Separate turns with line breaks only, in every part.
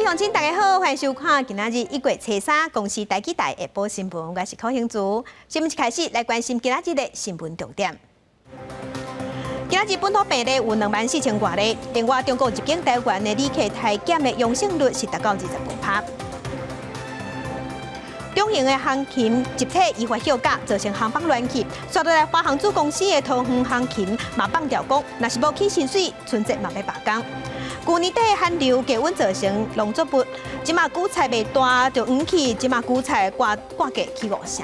鄉親大家好，歡迎收看今仔日1月初3公視台語台下晡新聞，我是柯興竹。新聞一開始來關心今仔日的新聞重點。今仔日本土病例有24,000外例，另外中國入境台灣的旅客篩檢的陽性率是達到25%。中型的航勤集體依法休假，造成航班亂去。煞落來華航子公司的桃園航勤嘛放調講，若是無起薪水，春節嘛欲罷工。舊年底寒流低溫造成農作物，這馬韭菜賣大就黃去，這馬韭菜掛掛價起五成。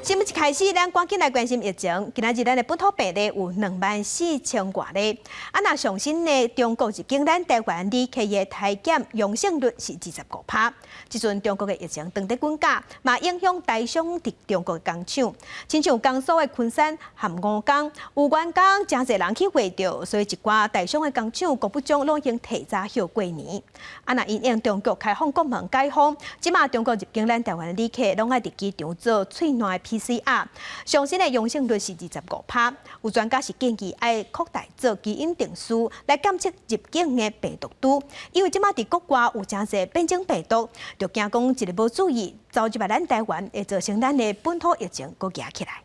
新聞一開始，咱趕緊來關心疫情。今仔日咱的本土病例有24,000外例。啊，若上新的中國入境咱台灣旅客的篩檢陽性率是25%。這陣中國的疫情當咧滾價，嘛影響台商佇中國的工廠。親像江蘇的昆山和吳江，有員工誠濟人去染著，所以一寡台商的工廠國不將攏已經提早歇過年。啊，若因應中國開放國門解封，這馬中國入境咱台灣的旅客攏愛佇機場做喙瀾PCR，上新的陽性率是25%。有專家是建議愛擴大做基因定序來檢測入境的病毒株，因為這馬佇國外有誠濟變種病毒，就驚講一个無注意，走入來咱台灣，會造成咱的本土疫情閣夯起來。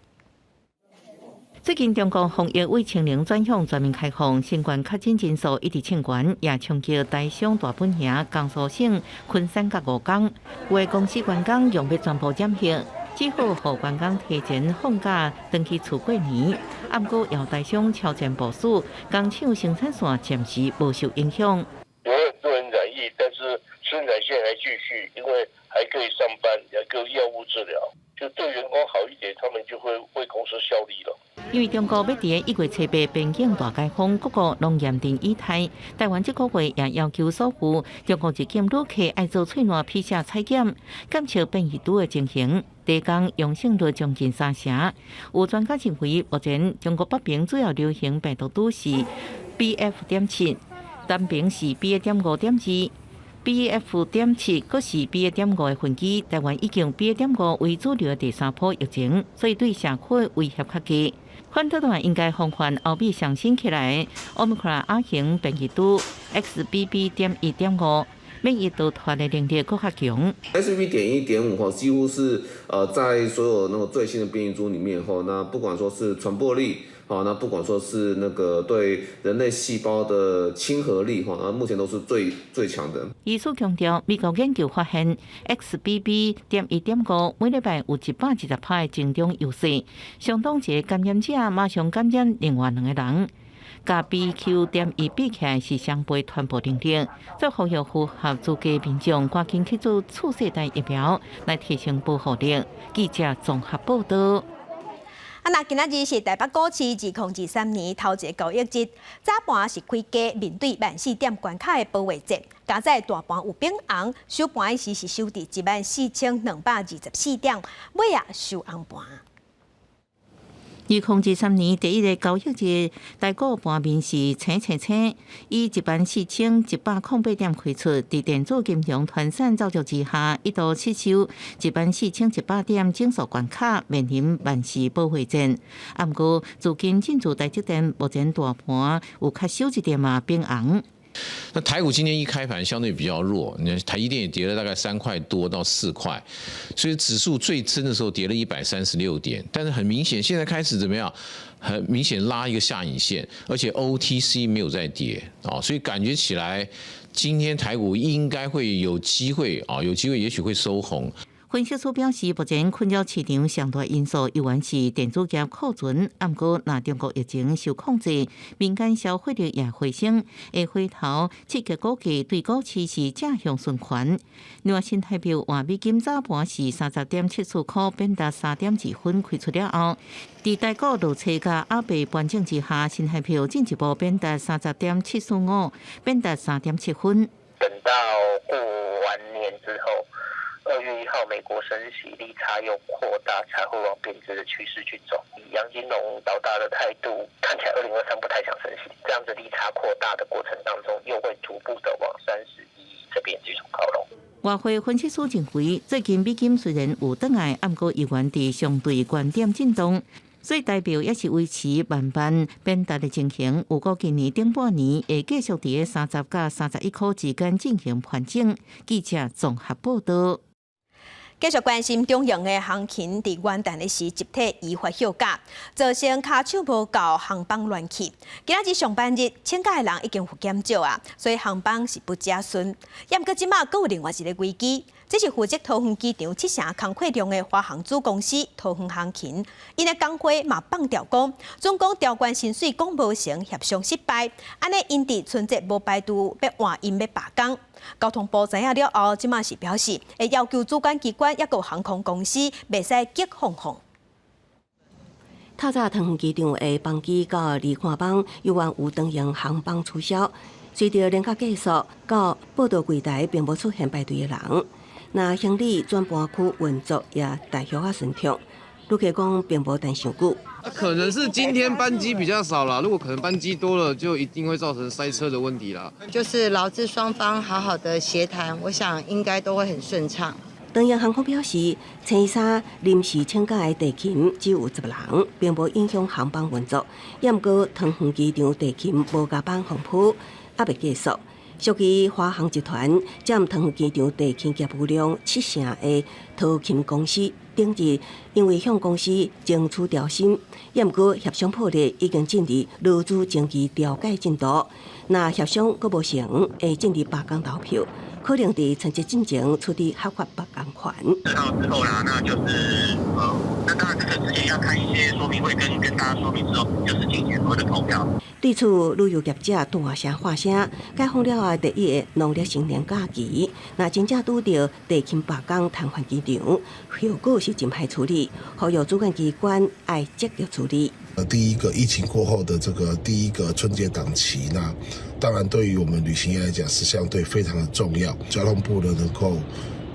最近中國防疫為清零轉向全面開放，新冠確診人數一直衝懸，也衝擊台商大本營江蘇省昆山佮吳江，有的公司員工用欲全部染疫，只好予員工提前放假，轉去厝過年。啊，毋過有台商超前部署，工廠生產線暫時無受影響。
有很多人染疫，但是生產線還繼續，因為還可以上班，也可以藥物治療，就對員工好一點，他們就會為公司效力了。
因為中國欲佇1月初8邊境大解封，各國攏嚴陣以待。台灣這個月也要求所有中國入境旅客愛做喙瀾 PCR 採檢，檢測變異株的情形。第工陽性率將近三成。有專家認為，目前中國北邊主要流行病毒株是 BF.7，南邊是 BA.5.2。BF.7閣是 BA.5的分支，台灣已經 BA.5為主流的第三波疫情，所以對社區威脅較低。反倒來應該防範後壁上新起來奧密克戎亞型變異株 XBB.1.5，免疫逃脫的能力閣較強。
XBB.1.5吼，幾乎是在所有那個最新的變異株裡面吼，那不管說是傳播力，好，那不管說是那個對人類細胞的親和力，哈，那目前都是最最強的。
醫師強調，美國研究發現，XBB.1.5每禮拜有120%的增長優勢，相當一個感染者馬上感染另外兩個人。佮 BQ.1比起來是雙倍傳播能力，做呼籲符合資格民眾趕緊去做次世代疫苗，來提升保護力。記者綜合報道。
啊，那今仔日是台北股市2023年頭一个交易日，早盤是開低面對萬四點關卡的保衛戰，佳哉大盤有變紅，收盤時是收佇14,224點，尾仔收紅盤。
2023年第一个交易日，台股盤面是青青青，以14,108點開出，佇電子金融傳產造就之下，一度失守14,100點整數關卡，面臨萬四保衛戰。啊，毋過資金進駐台積電，目前大盤有較少一點仔變紅。
那台股今天一開盤相對比較弱，你看台積電也跌了大概3塊多到4塊，所以指數最深的時候跌了136點，但是很明顯現在開始怎麼樣？很明顯拉一個下影線，而且 OTC 沒有在跌啊，所以感覺起來今天台股應該會有機會啊，有機會也許會收紅。
分析師表示，目前困擾市場上大因素依然是電子業庫存。毋過，若中國疫情受控制，民間消費力也回升，會回頭刺激股價對股市是正向循環。另外，新台幣換美金早盤是30.74塊，貶值3.2分開出了後，佇台股落車佮亞幣盤整之下，新台幣進一步貶值30.745，貶值3.7分。
等到過完年之後，2月1號美國升息，利差又擴大，才會往貶值的趨勢去走。以楊金龍老大的態度，看起來2023不太想升息，這樣子利差擴大的過程當中，又會逐步的往31這邊繼續靠攏。
外匯分析師認為，最近美金雖然有轉來，毋過依然佇相對高點震盪。所以台票也是維持慢慢變大的情形。預估今年頂半年會繼續佇咧30佮31箍之間進行盤整。記者綜合報道。
繼續關心中營的航勤，佇元旦的時集體依法休假，造成跤手無夠，航班亂去。今仔日上班日，請假的人已經有減少啊，所以航班是不加順。也毋過這馬閣有另外一個危機，這是負責桃園機場七成工課量的華航子公司桃園航勤，𪜶的工會嘛放調講，總講調懸薪水講無成，協商失敗，按呢𪜶佇春節無排除欲換𪜶欲罷工。交通部知影了後，這馬是表示會要求主管機關抑閣航空公司袂使激放放。
透早桃園機場的班機到離岸班猶原有長榮航班取消，隨著年假結束，到報到櫃台並無出現排隊的人。那行李轉盤區運作也大小可順暢，旅客講並無等傷久。
可能是今天班機比較少啦，如果可能班機多了，就一定會造成塞車的問題啦。
就是勞資雙方好好的協談，我想應該都會很順暢。
長榮航空表示，星期三臨時請假的地勤只有10人，並無影響航班運作。也毋過桃園機場地勤無加班風波猶未結束。屬於華航集團佔桃園機場地勤業務量七成的桃勤公司，頂日因為向公司爭取調薪，也毋過協商破裂，已經進入勞資爭議調解進度。若協商閣無成，會進入罷工投票，可能佇春節進前處理合法罷工權。
知道之後啦，那就是那當然這個之前要開一些說明會，跟大家說明之後，就是進行所謂的投票。
對此，旅遊業者大聲喊聲，解放了後第一個農曆新年假期，若真正拄著地勤罷工癱瘓機場，後果是真歹處理，呼籲主管機關愛積極處理。
第一個疫情過後的這個第一個春節檔期，那當然對於我們旅行業來講是相對非常的重要。交通部呢能夠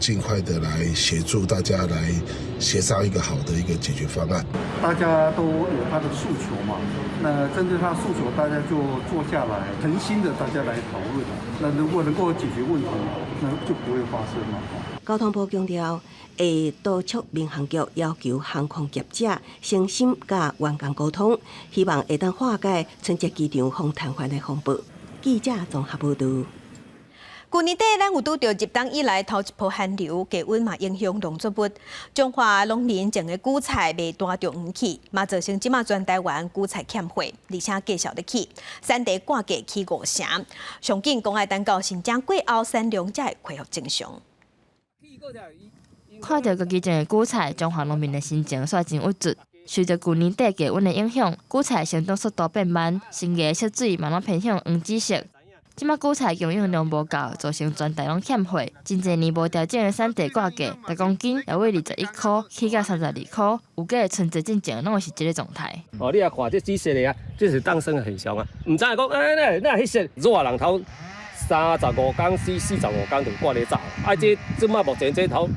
盡快的來協助大家來協商一個好的一個解決方案。
大家都有他的訴求嘛，那針對他訴求，大家就坐下來，誠心的大家來討論。那如果能夠解決問題，那就不會發生嘛。
交通部強調，會督促民航局要求航空業者誠心佮員工溝通，希望會當化解春節機場予癱瘓的風暴。記者綜合報道。
舊年底，咱有拄著入冬以來頭一波寒流，低溫嘛影響農作物。彰化農民種的韭菜袂彈著黃去，嘛造成這馬全台灣韭菜欠貨，而且價數咧起，產地掛價起五成。上緊講愛等到新正過後，產量才會恢復正常。
看著家己種的韭菜，彰化農民的心情煞真鬱卒。隨著舊年底低溫的影響，韭菜成長速度變慢，新芽縮水嘛攏偏向黃紫色。這馬韭菜供應量無夠，造成全台攏欠貨。真濟年無調整的產地掛價，逐公斤也為21箍起到32箍，預計春節進前攏會是這個狀態。
哦，你也看這紫色的啊，這是凍霜的現象啊。毋知影講，欸，那彼色熱人頭35工至45工就掛咧走。啊，這這馬目前這頭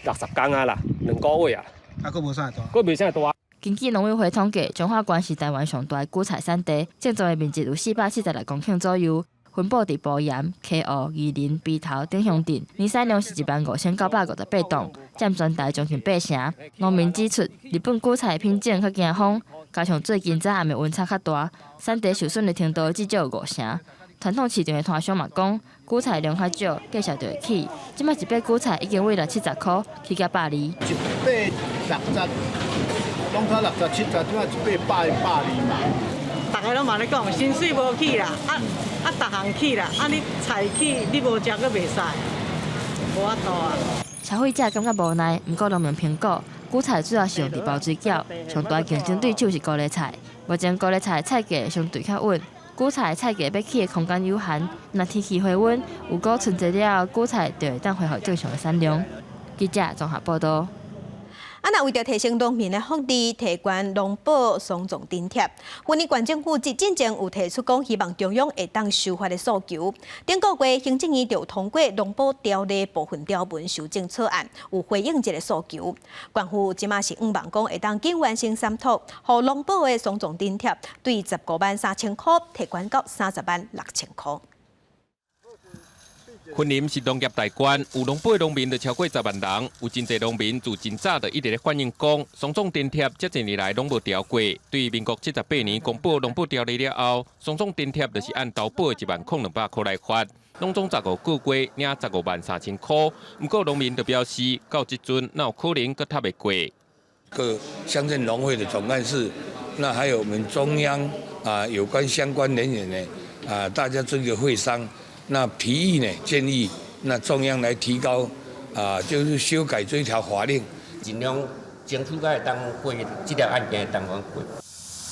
60工啊啦，2個月啊。
啊，閣無啥大。
閣袂啥大。
根據農委會統計，彰化縣是台灣上大的韭菜產地，種植的面積有476公頃左右，分布佇埔鹽、溪湖、宜林、埤頭等鄉鎮，年產量是15,958噸，佔全台將近八成。農民指出，日本韭菜品種較驚風，加上最近早暗的溫差較大，產地受損的程度至少有五成。傳統市場的攤商嘛講，韭菜量較少，價數就會起。這馬一把韭菜已經為60-70箍起到120。
一把六十。當初60、70，這馬一把120嘛。
逐家攏嘛咧講，薪水無起啦，啊啊，逐項起啦，啊你菜起，你無食閣袂使，無法度啊。
消費者感覺無奈，毋過農民評估，韭菜主要是用佇包水餃，上大競爭對手是高麗菜。目前高麗菜菜價相對較穩，韭菜菜價欲起的空間有限。若天氣回溫，預估春節了後，韭菜就會當恢復正常的產量。記者綜合報道。
啊，若為著提升農民的福利，提懸農保雙重津貼，雲林縣政府進前有提出講，希望中央會當修法的訴求。頂個月行政院就通過農保條例部分條文修正草案，有回應這个訴求。縣府這馬是向望講會當緊完成三讀，予農保的雙重津貼對15萬3千箍提懸到30萬6千箍。
雲林是農業大縣，有農保的農民就超過10萬人，有真濟農民自真早就一直咧反映講，桑種津貼這濟年來攏無調過。對民國78年公布農保條例了後，桑種津貼就是按投保的10,200箍來發，攏總15個月領153,000箍。毋過農民就表示，到這陣哪有可能閣踢會過？
各鄉鎮農會的總幹事，那還有我們中央啊有關相關人員呢，啊大家做一個會商。那提議呢，建議那中央來提高啊，就是修改這條法令，
盡量爭取會當過這條案件會當過。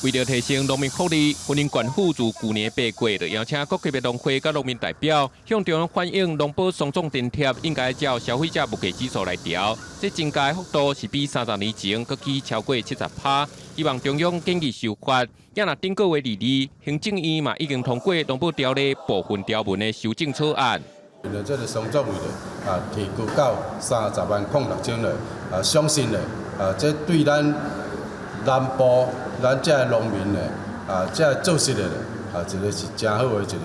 為著提升農民福利，雲林縣府自舊年8月就邀請各級的農會佮農民代表向中央反映，農保桑種津貼應該照消費者物價指數來調，這增加的幅度是比30年前閣起超過70%，希望中央建議修法。也若頂個月22，行政院嘛已經通過農保條例部分條文的修正草案。
這個桑種費咧啊，提高到300,600咧啊，相信咧啊，這對咱南部咱這農民咧啊，這做實的咧啊，這個是誠好的一個。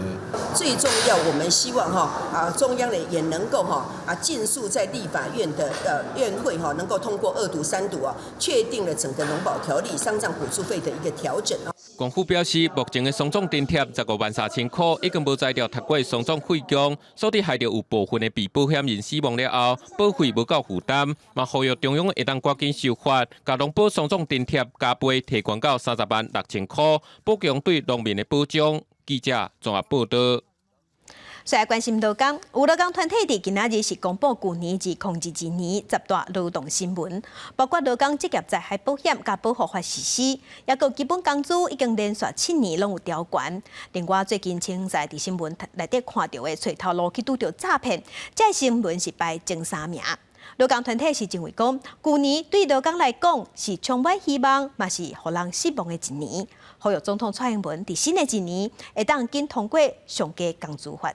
最重要，我們希望哈啊，中央呢也能夠哈啊，盡速在立法院的院會哈，能夠通過二讀三讀啊，確定了整個農保條例喪葬補助費的一個調整啊。
縣府表示，目前的桑種津貼153,000箍，已經無才調讀過桑種費用，所以害著有部分的被保險人死亡了後，保費無夠負擔，嘛呼籲中央會當趕緊修法，共農保桑種津貼加倍提懸到306,000箍，補強對農民的保障。記者綜合報道。
再來關心勞工，有勞工團體佇今仔日是公布舊年2022年10大勞動新聞，包括勞工職業災害保險佮保護法實施，抑閣基本工資已經連續7年攏有調懸。另外，最近清在佇新聞內底看著的揣頭路去拄著詐騙，這個新聞是排前三名。勞工團體是認為講，舊年對勞工來講是充滿希望，嘛是予人失望的一年。呼籲總統蔡英文佇新的一年會當緊通過上低工資法。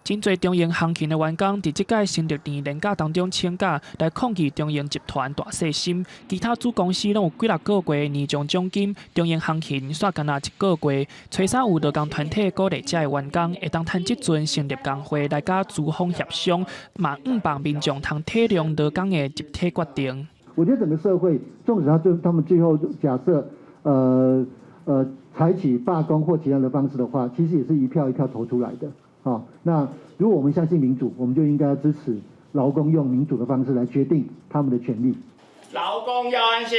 真濟中營航勤的員工，佇這屆成立年假當中請假來抗議中營集團大細心，其他子公司攏有幾若個月年終獎金，中營航勤煞干焦一個月。初三有勞工團體鼓勵遮的員工會當趁這陣成立工會來佮資方協商，嘛向望民眾通體諒勞工的集體決定。
我覺得整個社會，縱使他們最後假設，採取罷工或其他的方式的話，其實也是一票一票投出來的。好，那如果我們相信民主，我們就應該要支持勞工用民主的方式來決定他們的權利。
勞工要安心，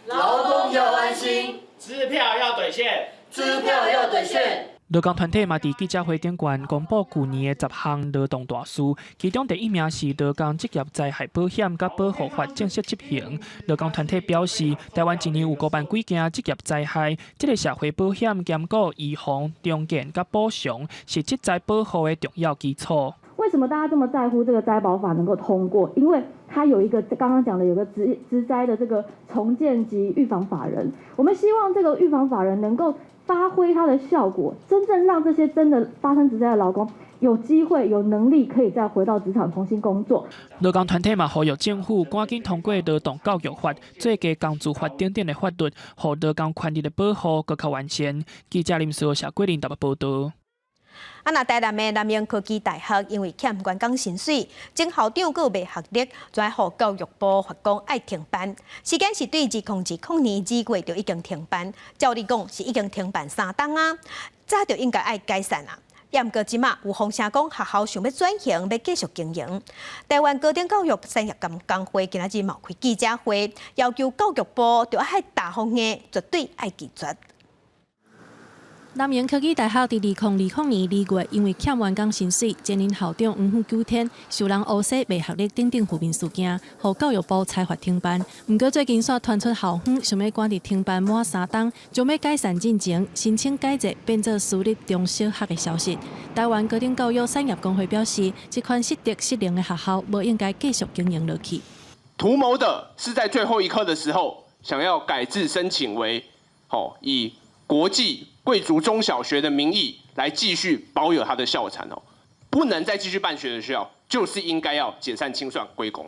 勞工要安心，
支票要兌現，
支票要兌現。
勞工團體嘛，佇記者會頂懸公布舊年的10項勞動大事，其中第一名是勞工職業災害保險佮保護法正式執行。勞工團體表示，台灣一年有5萬幾件職業災害，這個社會保險兼顧預防、重建佮補償，是職災保護的重要基礎。
為什麼大家這麼在乎這個災保法能夠通過？因為它有一個剛剛講的有個職災的這個重建及預防法人，我們希望這個預防法人能夠發揮它的效果，真正讓這些真的發生職災的勞工有機會、有能力可以再回到職場重新工作。
勞工團體嘛呼籲政府趕緊通過勞動教育法、最低工資法等等的法律，予勞工權利的保護閣較完善。記者林思謝桂林台北報導。
啊，若台南的南榮科技大學因為欠員工薪水，前校長閣袂學歷，就予教育部罰講愛停辦。時間是對2020年2月就已經停辦，照理講是已經停辦3冬啊，早就應該愛解散啊。也毋過這馬有風聲講學校想欲轉型，欲繼續經營。台灣高等教育產業工會今仔日嘛開記者會，要求教育部著愛大方的，絕對愛拒絕。
南榮科技大學佇2020年2月，因為欠員工薪水，前任校長黃久天受人烏洗袂學歷等等負面事件，予教育部裁罰停辦。毋過最近煞傳出校方想欲趕佇停辦滿3冬，將欲解散進前申請改制變做私立中小學的消息。台灣高等教育產業工會表示，這款失德失能的學校無應該繼續經營落去。
圖謀的是在最後一刻的時候，想要改制申請為，以國際貴族中小學的名義來繼續保有他的校產哦，不能再繼續辦學的學校，就是應該要解散清算歸公，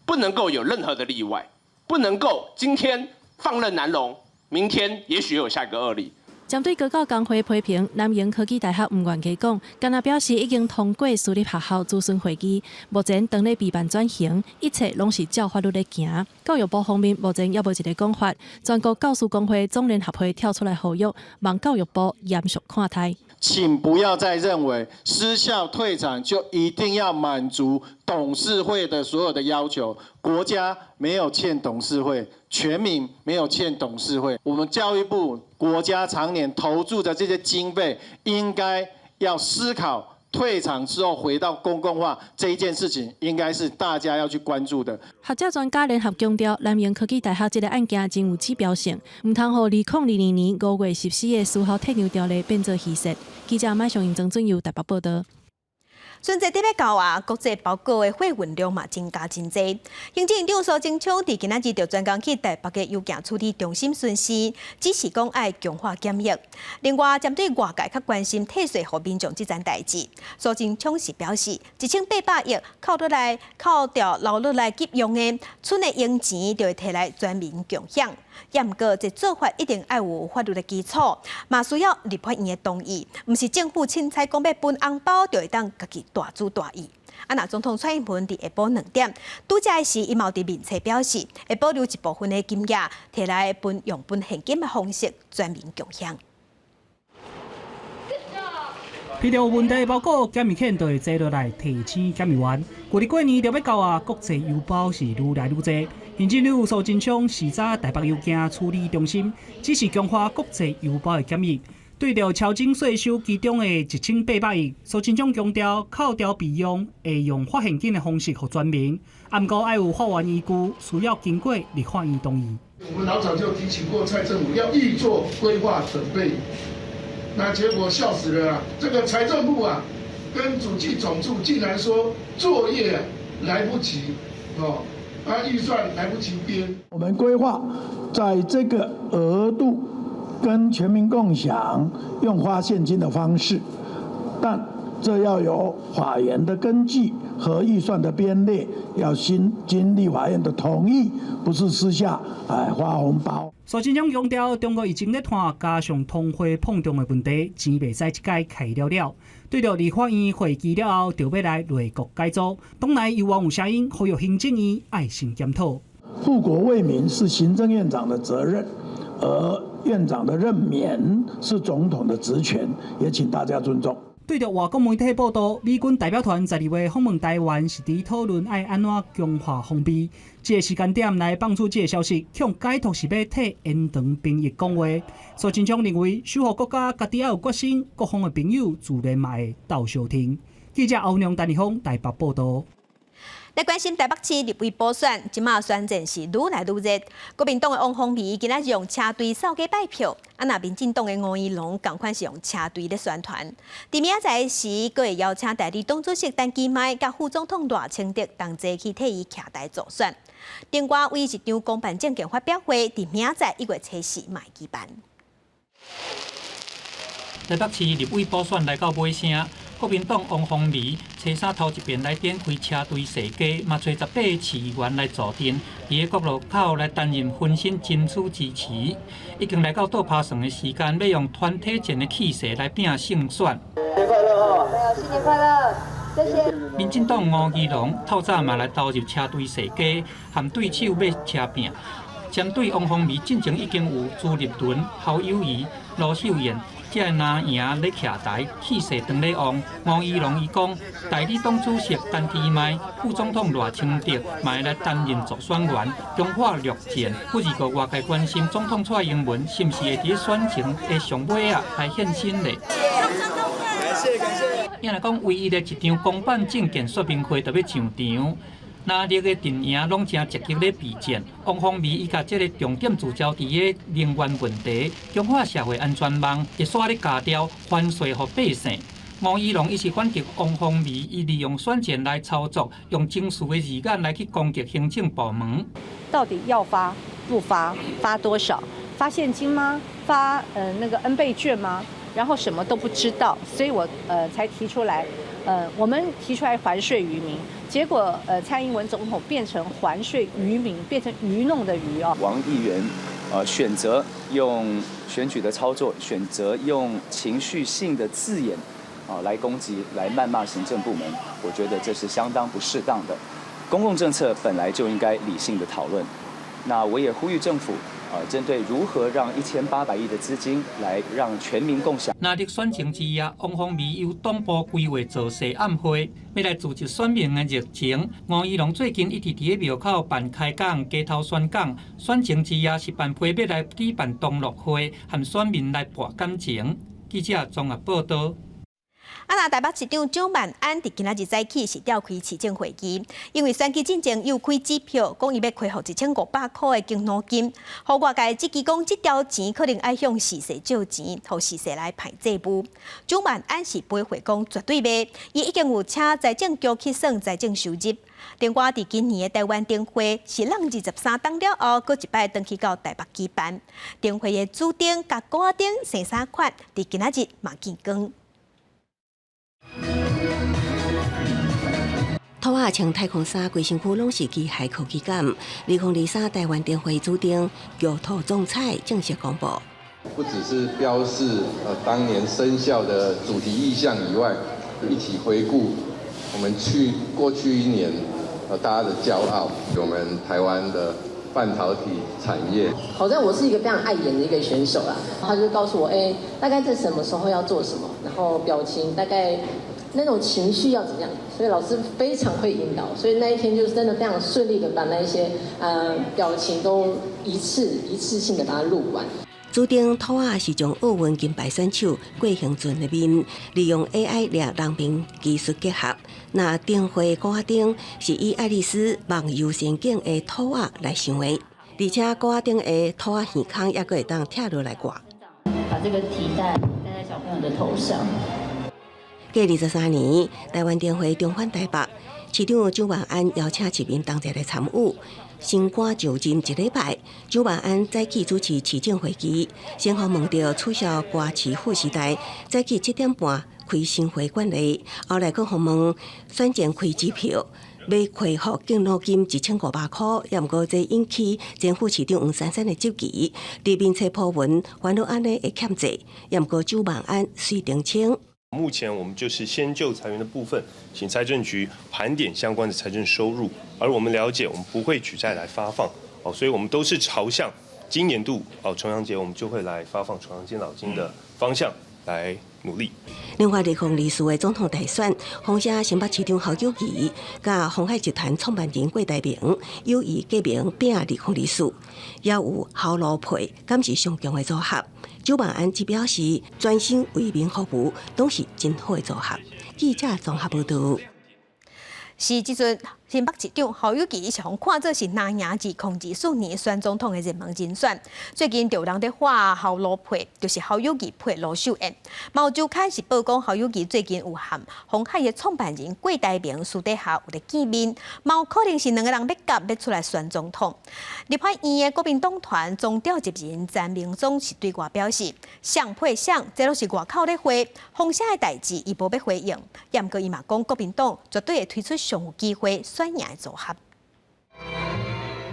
不能夠有任何的例外，不能夠今天放任南榮，明天也許有下一個惡例。
針對高教工會批評，南瀛科技大學毋願加講，干焦表示已經通過私立學校諮詢會議，目前當咧備辦轉型，一切攏是照法律咧行。教育部方面目前猶無一个講法，全國教師工會總聯合會跳出來呼籲，望教育部嚴肅看待。
請不要再認為私校退場就一定要滿足董事會的所有的要求。國家沒有欠董事會，全民沒有欠董事會。我們教育部國家常年投注的這些經費，應該要思考退場之後回到公共化這一件事情，應該是大家要去關注的。
學者專家聯合強調，南瀛科技大學這个案件真有指標性，毋通予2022年5月實施的私校退場條例變做虛設。記者馬上用曾俊佑台北報道。
春節特別到啊，國際包裹的貨運量嘛增加真濟。行政院長蘇貞昌佇今仔日就專工去台北的郵件處理中心巡視，指示講愛強化檢疫。另外，針對外界較關心退稅予民眾這層代誌，蘇貞昌是表示，1800億扣落來、扣掉留落來急用的，賰的閒錢就會提來全民共享。也毋過，這做法一定愛有法律的基礎，嘛需要立法院的同意，毋是政府凊彩講欲分紅包就會當家己大主大意。啊，若總統蔡英文佇下晡2點，拄才時，伊嘛有佇面冊表示，會保留一部分的金額，提來分用分現金的方式全民共享。
提著有問題包裹，檢疫犬就會坐落來提醒檢疫員。舊曆過年就欲到啊，國際郵包是愈來愈濟。行政院蘇貞昌視察台北郵件處理中心，指示強化國際郵包的檢疫。對著超徵稅收其中的1800億，蘇貞昌強調，扣掉備用會用發現金的方式予全民，毋過愛有法源依據，需要經過立法院同意。
我們老早就提醒過蔡政府要預做規劃準備，那結果笑死了啦！這個財政部啊，跟主計總處竟然說作業來不及，哦，啊預算來不及編。
我們規劃在這個額度跟全民共享，用發現金的方式，但這要有法源的根據和預算的編列，要先經立法院的同意，不是私下來發紅包。
蘇貞昌強調，中國疫情咧拖，加上通貨膨脹的問題，錢袂使一擺開了了。對著立法院會期了後，就欲來內閣改組，黨內猶原有聲音呼籲行政院愛先檢討。
護國衛民是行政院長的責任，而院長的任免是總統的職權，也請大家尊重。
對著外國媒體報道，美軍代表團12月訪問台灣，是佇討論愛按怎強化防備。這个時間點來放出這个消息，恐解讀是欲替延長兵役講話。蘇貞昌認為，守護國家，家己愛有決心，各方的朋友自然嘛會鬥相挺。記者歐良、陳立峰台北報道。
來關心台北市立委補選，這馬選戰是愈來愈熱。國民黨的王鴻薇今仔日用車隊掃街拜票，啊，若民進黨的吳怡農仝款是用車隊咧宣傳。佇明仔載時，閣會邀請代理黨主席陳其邁佮副總統賴清德同齊去替伊徛台助選。另外，唯一一場公辦政見發表會，佇明仔載1月24嘛會舉辦。
台北市立委補選來到尾聲，國民黨王鴻薇初三頭一遍來展開車隊踅街，嘛揣18個市議員來助陣，佇个各路口來擔任分身爭取支持。已經來到倒拍算的時間，欲用團體戰的氣勢來拼勝選。
新年快樂！新年快樂！謝謝。
民進黨吳怡農透早嘛來投入車隊踅街，和對手欲車拚。針對王鴻薇進前已經有朱立倫、侯友宜、盧秀燕。這个藍營咧徛台，氣勢當咧旺。吳怡農伊講，代理黨主席陳其邁、副總統賴清德嘛會來擔任助選員，強化陸戰。不過外界關心總統蔡英文是毋是會佇選情的上尾仔來現身咧？
感謝感謝。
伊若講唯一的一場公辦政見說明會就欲上場。藍綠的陣營攏誠積極咧備戰，王鴻薇伊共這个重點聚焦佇个能源問題，強化社會安全網，會煞咧加調還稅予百姓。吳怡農伊是反擊王鴻薇，伊利用選戰來操作，用情緒的字眼來去攻擊行政部門。
到底要發不發？發多少？發現金嗎？發那個 N 倍券嗎？然後什麼都不知道，所以我才提出來，我們提出來還稅於民。結果，蔡英文總統變成還稅於民，變成愚弄的愚哦。
王議員
選擇用選舉的操作，選擇用情緒性的字眼啊來攻擊、來謾罵行政部門，我覺得這是相當不適當的。公共政策本來就應該理性的討論。那我也呼籲政府，針對如何讓1800億的資金來讓全民共享。
那佇選情之夜，王鴻薇由黨部規劃造勢暗會，欲來組織選民的熱情。吳怡農最近一直佇咧廟口辦開講、街頭宣講。選情之夜是辦批欲來舉辦同樂會，和選民來博感情。記者綜合報道。
啊，若台北市長蔣萬安佇今仔日早起是召開市政會議，因為選舉進前有開支票，講伊欲恢復1500箍的敬老金，予外界質疑講這條錢可能愛向市社借錢，予市社來排債務。蔣萬安是回回講絕對袂，伊已經有請財政局去算財政收入。另外，佇今年的台灣燈會是湳23冬了後，閣一擺轉去到台北舉辦。燈會的主燈佮鼓仔燈生三款，佇今仔日嘛見光。
兔仔穿太空衫，規身軀攏是機械科技感。2023台灣燈會主燈玉兔總彩正式公布。
不只是標示當年生肖的主題意象以外，一起回顧我們去過去一年大家的驕傲，我們台灣的半導體產業。
好在我是一個非常愛演的一個選手啦，他就告訴我，大概在什麼時候要做什麼，然後表情大概那種情緒要怎樣，所以老師非常會引導，所以那一天就是真的非常順利的把那一些表情都一次一次性的把它錄完。
主燈兔仔是將奧運金牌選手郭婞淳的面，利用 AI 掠人面技術結合。那燈會鼓仔燈是以愛麗絲夢遊仙境的兔仔來想的，而且鼓仔燈的兔仔耳孔猶閣會當拆落來掛。
把這個提袋戴在小朋友的頭上。
過23年，台灣燈會重返台北，市長蔣萬安邀請市民同齊來參與。新官就任一禮拜，蔣萬安早起主持市政會議，先予問著取消歌市副時代，早起7點半開新會管理，後來閣予問選前開支票，欲恢復敬老金1500箍，也毋過這引起前副市長黃珊珊的質疑，佇面冊鋪文煩惱按呢會欠債，也毋過蔣萬安隨澄清。
目前我們就是先就裁員的部分，請財政局盤點相關的財政收入，而我們了解，我們不會舉債來發放，哦，所以我們都是朝向今年度哦重陽節，我們就會來發放重陽敬老金的方向來努力。
另外，2024的總統大選，風聲新北市長侯友宜佮鴻海集團創辦人郭台銘有意結盟拼2024，也有侯盧配，敢是上強的組合。蔣萬安則表示，專心為民服務，攏是真好的組合。記者綜合報導。
是這陣新北市長侯友宜是予看做是若贏2024年選總統的熱門人選。最近就有人佇喊侯盧配，就是侯友宜配盧秀燕。嘛有週刊是報講侯友宜最近有和鴻海的創辦人郭台銘私底下有咧見面，嘛有可能是兩个人欲夾欲出來選總統。立法院的國民黨團總召集人陳明忠是對外表示，誰配誰，這攏是外口咧話，風聲的代誌，伊無欲回應。也毋過伊嘛講，國民黨絕對會推出上有機會選贏的組合。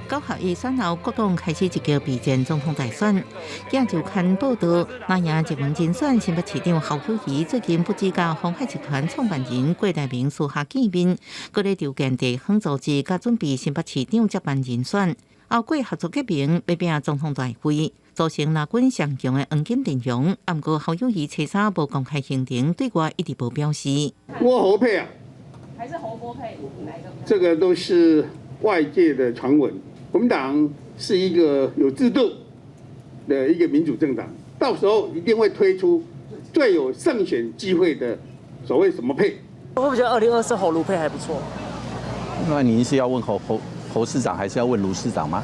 9合1選後，各黨開始積極備戰總統大選。鏡週刊報導，若贏熱門人選新北市長侯友宜最近不只佮鴻海集團創辦人郭台銘私下見面，閣咧籌建地方組織，佮準備新北市長接班人選。後過合作結盟，欲拼總統大位，組成藍軍上強的黃金陣容。毋過侯友宜初三無公開行程，對外一直無表示。
郭侯配啊？
還是侯郭配？哪一個？
這個都是外界的傳聞。國民黨是一個有制度的一個民主政黨，到時候一定會推出最有勝選機會的所謂什麼配。
我比較2024侯盧配還不錯。
那您是要問侯市長，還是要問盧市長嗎？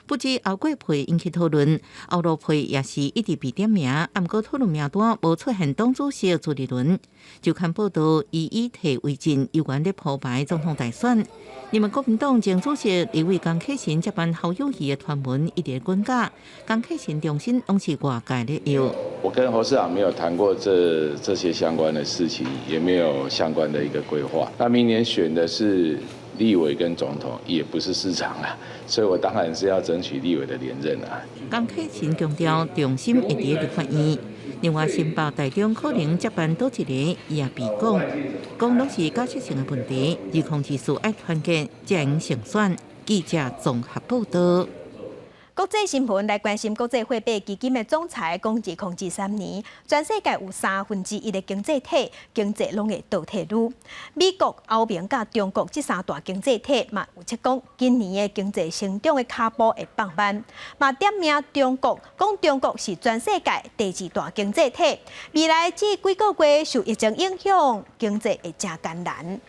不止侯郭配引起討論，侯盧配也是一直被點名，毋過討論名單無出現黨主席朱立倫。週刊報導，以以退為進，猶原咧鋪排總統大選。另外，國民黨前主席立委江啟臣接班侯友宜的傳聞一直滾價，江啟臣重申攏是外界咧臆。
我跟侯市長沒有談過這些相關的事情，也沒有相關的一個規劃。那明年選的是立委跟總統，也不是市長啊，所以我當然是要爭取立委的連任啊。
江啟臣強調，重心會佇立法院。另外，新北台中可能接班佗一個，伊也避講，講攏是假設性的問題，2024愛團結，才會勝選。記者綜合報道。
國際新聞來關心國際貨幣基金的總裁講，2023年，全世界有三分之一的經濟體經濟攏會倒退嚕。美國、歐盟佮中國這三大經濟體嘛預測講，今年的經濟成長的跤步會放慢。嘛點名中國，講中國是全世界第二大經濟體，未來這幾個月受疫情影響，經濟會誠艱難。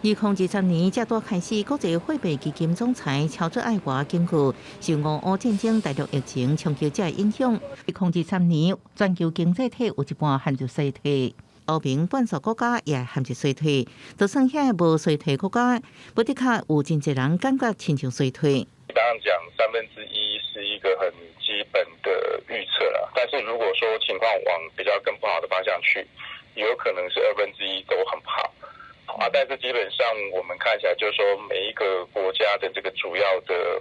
2023年才拄開始，國際貨幣基金總裁喬治艾娃警告，受俄烏戰爭、大陸疫情衝擊這影響，2023年全球經濟體有一半陷入衰退，歐盟半數國家也陷入衰退，就算遐無衰退國家，無的確有真濟人感覺親像衰退。
剛剛講三分之一是一個很基本的預測啦，但是如果說情況往比較更不好的方向去，有可能是二分之一都很不好。啊，但是基本上我們看起來，就是說每一個國家的這個主要的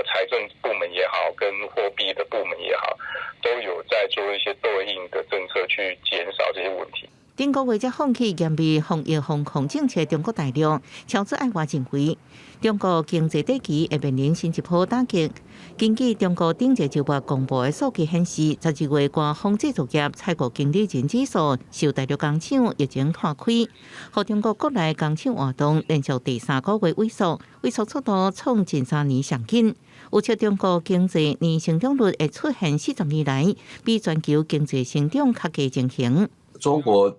財政部門也好，跟貨幣的部門也好，都有在做一些對應的政策去減少這些問題。
頂個月才放棄嚴密防疫防控政策，中國大陸喬治艾娃認為，中國經濟短期會面臨新一波打擊。根據中國頂個週末公布的數據顯示，12月官方製造業採購經理人指數受大陸工廠疫情拖虧，予中國國內工廠活動連續第三個月萎縮，萎縮速度創近3年上緊。預測中國經濟年成長率會出現40年來比全球經濟成長較低情形。
中國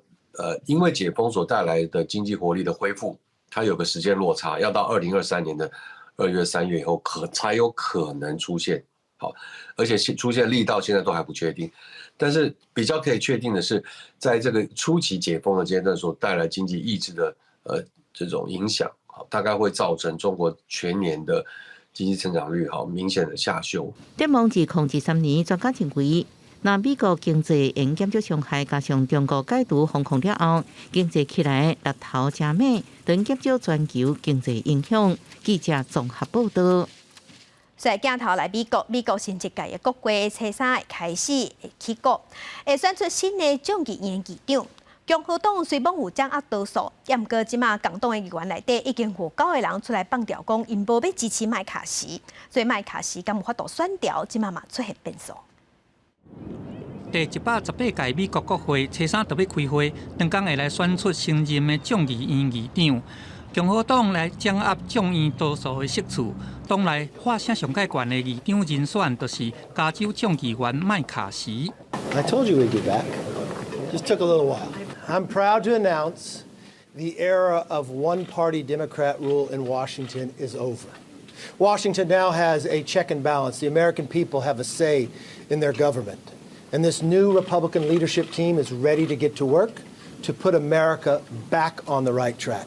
因為解封所帶來的經濟活力的恢復，它有個時間落差，要到2023年的2月、3月以後，可才有可能出現。好，而且出現力道現在都還不確定。但是比較可以確定的是，在這個初期解封的階段所帶來經濟抑制的這種影響，好，大概會造成中國全年的經濟成長率好明顯的下修。
展望2023年，專家認為，若美國經濟會減少傷害，加上中國解除封控了後，經濟起來力頭誠猛，將減少全球經濟影響。記者綜合報道。
所以鏡頭來美國，美國新一屆的國會初三會開始會起鼓，會選出新的眾議院議長。共和黨雖罔有掌握多數，毋過這馬共黨的議員內底已經有九個人出來放調講，𪜶無欲支持麥卡錫，所以麥卡錫敢有法度選牢，這馬嘛出現變數。
第118屆美國國會初三就欲開會，當工會來選出新任的眾議院議長。共和黨來掌握眾院多數的席次，黨內喊聲上蓋懸的議長人選就是加州眾議員麥卡錫。
I told you we'd be back. Just took a little while. I'm proud to announce the era of one-party Democrat rule in Washington is over. Washington now has a check and balance. The American people have a say in their government. And this new Republican leadership team is ready to get to work to put America back on the right track.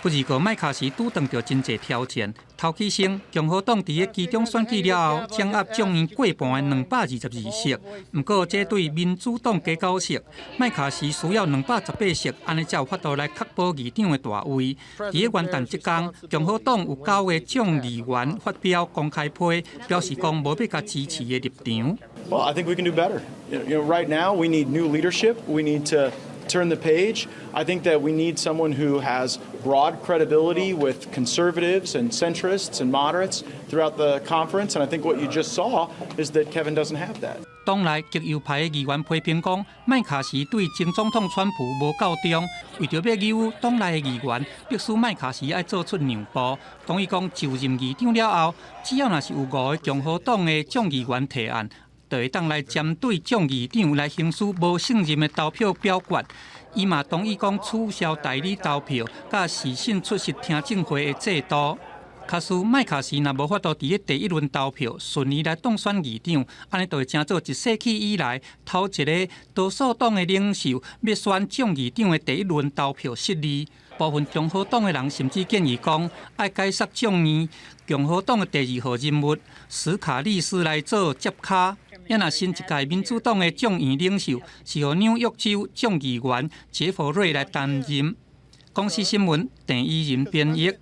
不過，麥卡錫拄碰著真濟挑戰。頭起先，共和黨佇咧期中選舉了後，掌握眾院過半的222席。毋過，這對民主黨加九席，麥卡錫需要218席，按呢才有法度來確保議長的大位。佇咧元旦這工，共和黨有九個眾議員發表公開批，表示講無欲共支持的立場。
Well, I think we can do better. Right now we need new leadership. We need to turn the page. I think that we need someone who has broad credibility with conservatives and centrists and moderates throughout the conference. And I think what you just saw is that Kevin doesn't have that.
黨內極右派的議員批評講，麥卡錫對前總統川普無夠忠，為著欲留黨內的議員，迫使麥卡錫愛做出讓步。同意講就任議長了後，只要若是有五個共和黨的眾議員提案，就會當來針對眾議長來行使無信任的投票表決。伊嘛同意講取消代理投票，佮視訊出席聽證會的制度。假使麥卡錫若無法度佇咧第一輪投票順利來當選議長，按呢就會成做一世紀以來頭一个多數黨的領袖欲選眾議長的第一輪投票失利。部分共和黨的人甚至建議講，愛解散眾院，共和黨的第二號人物史卡利斯來做接跤。若新一屆民主黨的眾院領袖是予紐約州眾議員傑弗瑞來擔任。公視新聞鄭伊仁編譯。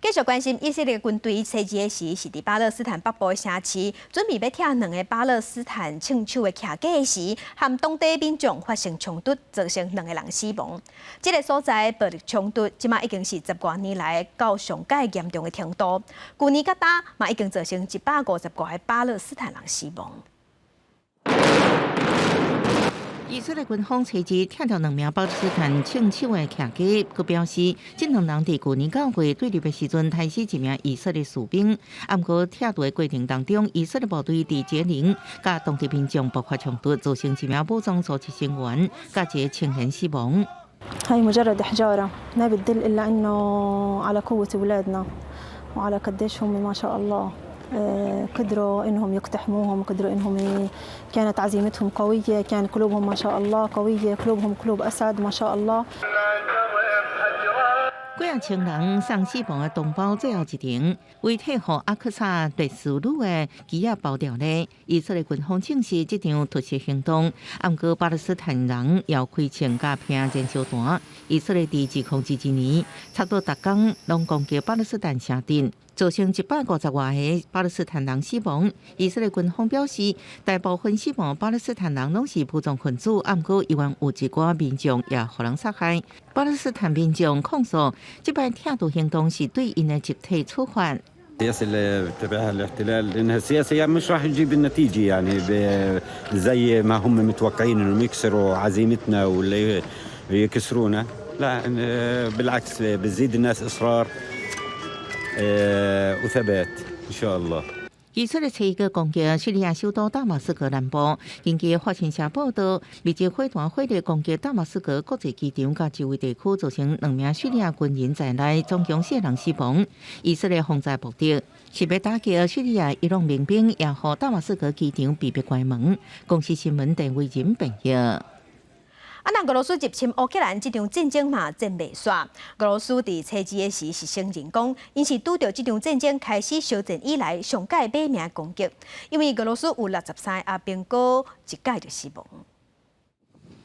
繼續關心以色列軍隊初二的時，是佇巴勒斯坦北部的城市，準備欲拆兩个巴勒斯坦槍手的徛架時，和當地民眾發生衝突，造成兩个人死亡。這个所在暴力衝突，這馬已經是十外年來到上蓋嚴重的程度。舊年到今嘛已經造成155个巴勒斯坦人死亡。
以色列軍方初二拆掉兩名巴勒斯坦槍手的徛架，閣表示，這兩人佇舊年9月對立的時陣，刣死一名以色列士兵。毋過拆除的過程當中，以色列部隊佇傑寧佮當地民眾爆發衝突，造成一名武裝組織成員佮一个青年死亡。
هاي مجرد حجارة ما بتدل إلا إنه على قوة أولادنا وعلى قديش هم ما شاء الله قدروا إنهم يقتحموهم، قدروا إنهم كانت عزيمتهم قوية، كان قلوبهم ما شاء الله قوية، قلوبهم قلوب أسد ما شاء الله。
幾仔千人送死亡的同胞最後一程，遺體予阿克薩烈士女的機仔包著咧。以色列軍方證實這場突襲行動，毋過巴勒斯坦人也開槍佮拼燃燒彈。以色列佇2022年，差不多逐工攏攻擊巴勒斯坦城鎮，造成150外个巴勒斯坦人死亡。以色列軍方表示，大部分死亡巴勒斯坦人攏是武裝分子，毋過猶原有一寡民眾也予人殺害。巴勒斯坦民眾控訴，這擺拆除行動是對𪜶的集體處罰。
السياسة اللي بتبعها الاحتلال لانها سياسة مش راح تجيب النتيجة يعني زي ما هم متوقعين انهم يكسروا عزيمتنا ولا يكسرونا، لا، بالعكس، بتزيد الناس اصرار وثبات ان شاء الله。
以色列初一攻擊敘利亞首都大馬士革南部，根據法新社報道，美籍火團火力攻擊大馬士革國際機場佮周圍地區，造成兩名敘利亞軍人在內，總共四人死亡。以色列防災目的是欲打擊敘利亞伊朗民兵，也予大馬士革機場被迫關門。公視新聞鄧偉仁編譯。
啊，那俄羅斯入侵烏克蘭這場戰爭嘛，戰未煞。俄羅斯佇初二的時是承認講，𪜶是拄著這場戰爭開始相戰以來上蓋馬命攻擊，因為俄羅斯有63个阿兵哥一擺就死亡。